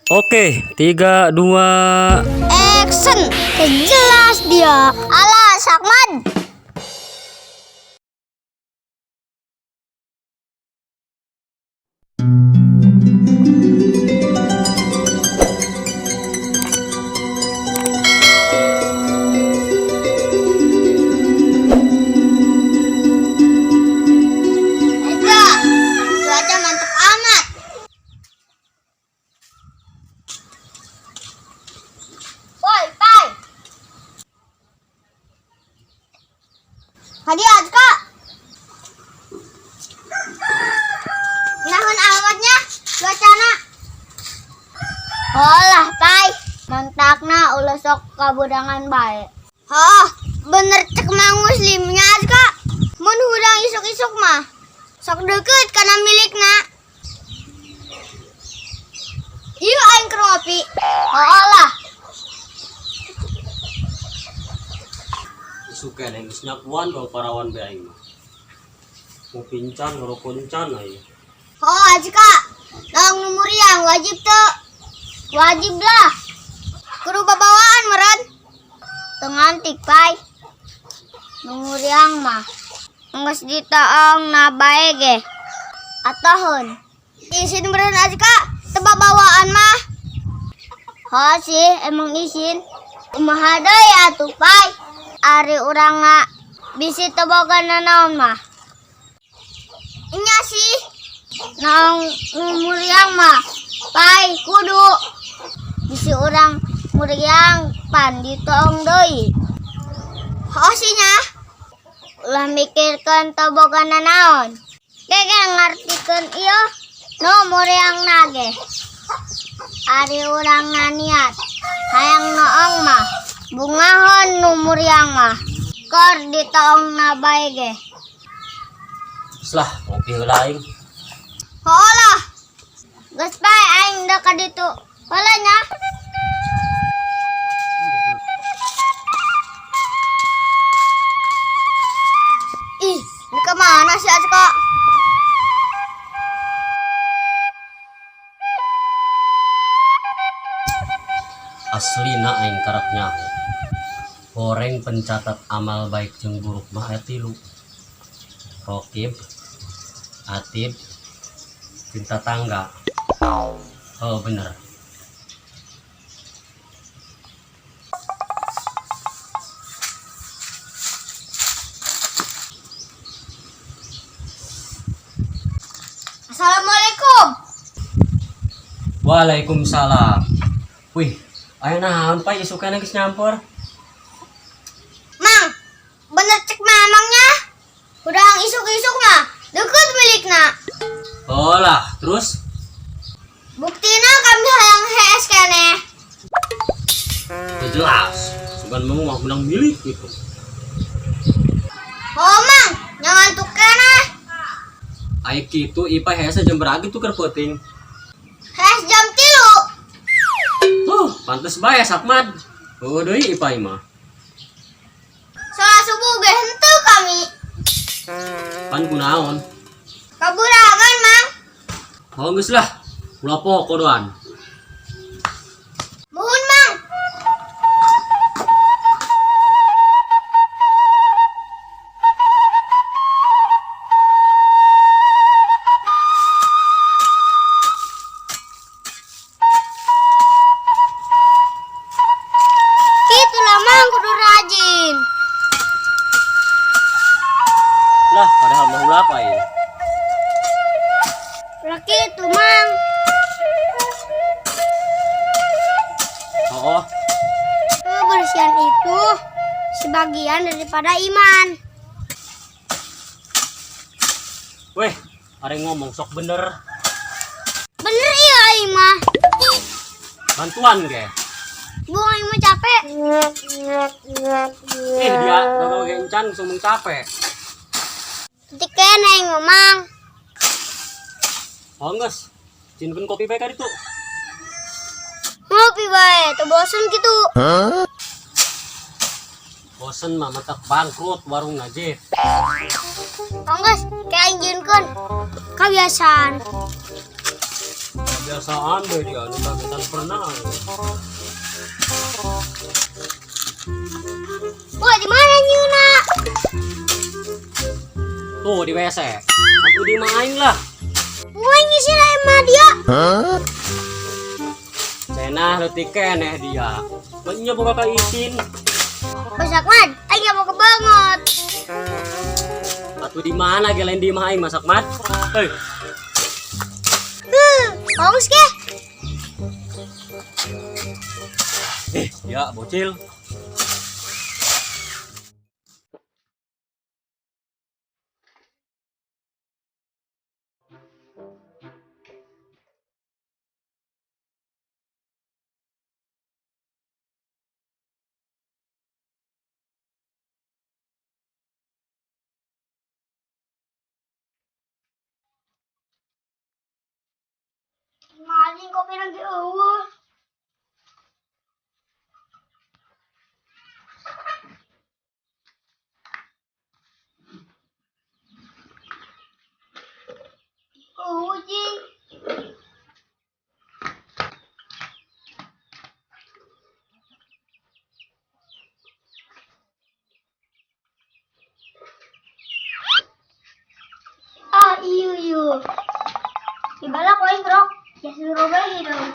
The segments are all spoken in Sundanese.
Oke, 3, 2. Action. Jelas dia. Alah, Sakman. Ega, cuaca mantep amat. Woi, Pai. Hadiah, Kak. Naon amatnya cuacana. Olah, Pai. Mantakna ulah sok kaburangan bae. Oh, bener cek Mang Muslimnya, Kak. Mun hurang isuk-isuk mah sok deket kana milikna. Yuk aing keur ngopi. Oh lah. Isuk keneh geus nyakuan bang parawan be aing mah. Ngopi encan, ngerokok encan aing. Oh, aja Kak. Laung nu muriang wajib tuh. Wajib lah. Kudu babawaan meren. Teu ngantik, Pai. Nu muriang mah geus ditaong na bae ge. Atohun. Isin meren aja Kak. Teu babawaan mah. Oh sih, emang isin. Kumaha deui atuh, Pai. Ari urangna bisi teu boga nanaon mah. Nya sih. Naong muriang mah, Pai kudu bisi urang muriang pan ditoong deui. Oh sih nya. Ulah mikirkeun teu boga nanaon. Gege ngartikeun ieu nu muriang nage. Ari urang niat hayang noong mah bungahon nu muriang mah keur ditoong na bae ge. Geus lah, ngopi heula aing. Heuh lah. Geus bae aing deuk ka ditu. Heula nya. Ih, ini kemana sih Azka? Aslina aing karak nyaho. Goreng pencatat amal baik jeung buruk mah aya tilu. Rokib, Atid, jeung tatangga. Oh bener. Assalamualaikum. Waalaikumsalam. Wih, aya naon Pai isukana geus nyampur? Mang, bener cek mamangnya. Urang isuk-isuk mah deket milikna. Oh lah, terus? Buktina kami hayang hees keneh. Itu jelas. Sugan mau mah menang milik gitu. Oh mang, jangan ngantuk keneh. Ai kitu Ipa hees jam berapa tuh keur peuting? Hees jam 3. Tuh, pantes bae Sakmad. Oh deui Ipa mah. Salat subuh ge henteu kami. Pan kunaon? Kaburangan, Mang. Oh geus lah. Ulah poko doan. Muhun, Mang. Kitu lah, Mang, kudu rajin. Lah, padahal mah ulah apa ini? Lah kitu, Mang. Oh, oh. Kebersihan itu sebagian daripada iman. Weh, are ngomong sok bener. Bener iya aing mah. Bantuan ge. Buang aing mah capek. Dia gagal ge encan sumung capek. Ketik kene aing mah, Mang. Oh geus. Cinkeun kopi bae ka ditu. Ngopi bae, teu bosen kitu. Bosen mah matak bangkrut warung aja. Oh geus, kayak aing jieunkeun. Kabiasaan. Kebiasaan deh dia, nu kagetan pernah. Wah, di mana nyieunna? Tuh di WC. Aku di imah aing lah. Wah, ngisi lah emang dia. Cenah leutik keneh dia. Nya boga ka izin. Bos Akman, aing nggak mau kebanget. Atuh di mana ge lain di imah aing masak mat? Hei, Huh, bagus ke? eh, ya bocil. Maling kopi nanti eueuh. Eueuh, jing. Ah, iyo iyo. Ibala ko aing rok. Ya suruh lagi dong.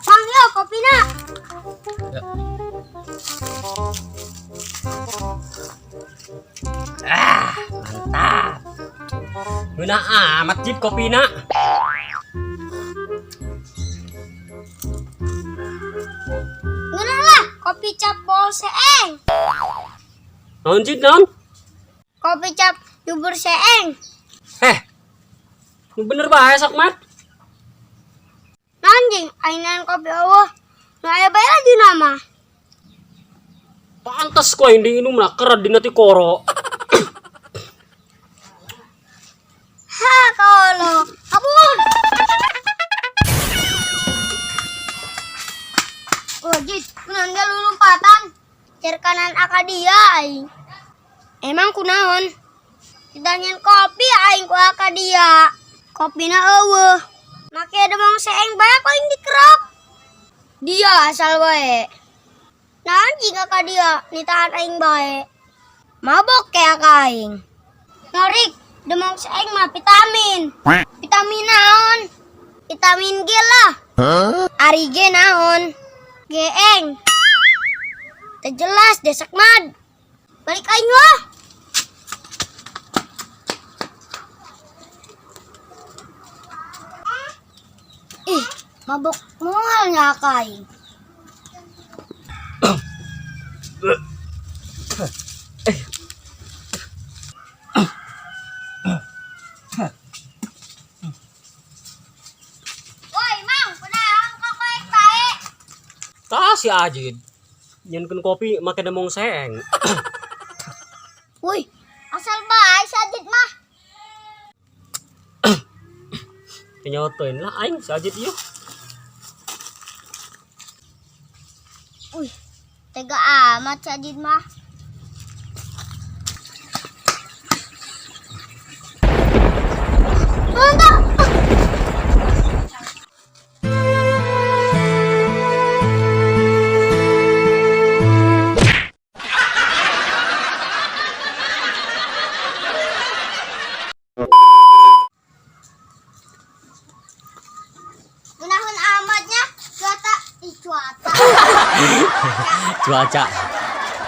Mang yo kopi na. Ya. Ah, mantap. Ngeunah amat jip kopina. Ngeunah lah kopi cap bol seeng. Naon jip naon? Kopi cap bubur seeng. Eh. Nu bener bae sok mat. Naon jing aing kopi eueuh. Nu aya bae lagi nama. Pantes ku aing diinum lah kered dina ti koro. Ha kalau kabur. Oh, jit, kunaon ge lulumpatan? Cer kanan akadia aing. Emang kunaon? Ditanyain kopi aing ku akadia. Kopina eueuh. Make demong seeng bae ku aing dikerok. Dia asal bae. Naon jika ka dia nitahan aing bae. Mabok kayak ka aing. Ngorik, demong seeng mah vitamin. Vitamin naon? Vitamin G lah. Ari G naon? Geeng. Teu jelas desak mad. Balik aing wah. Ih, mabok moal nya ka aing. Woi, Mang, kunaon kok koek bae? Tah si Ajid. Nyieunkeun kopi make demong seeng. Woi, asal bae si Ajid mah. Kenyotoin lah aing si Ajid ieu. Wih, tega amat si Ajid mah. Mantap. Gunahun amatnya cuaca ih cuaca. Cuaca.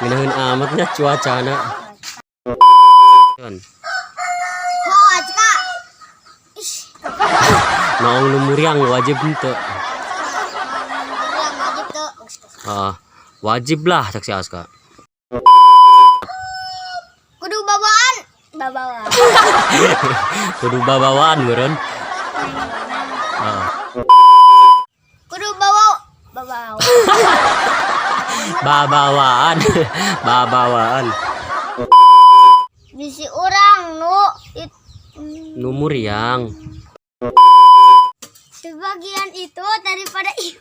Ngeunaheun amatnya cuacana. Kan. Oh, Azka. Ih, Naong nu muriang wajib henteu. yang wajib tuh. Ah, wajib lah cak si Aska. Kudu babaan, babawaan. Kudu babawaan meureun. Ah. Kudu bawa, babawa. Babawaan. Babawaan. Bisi urang nu it, Nu muriang. Sebagian itu daripada itu.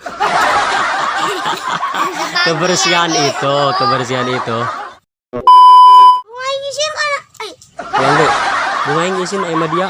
Kebersihan itu, kebersihan itu. Bunga ngisir kana. Ay, Yang lu, bunga yang isin aya mah dia.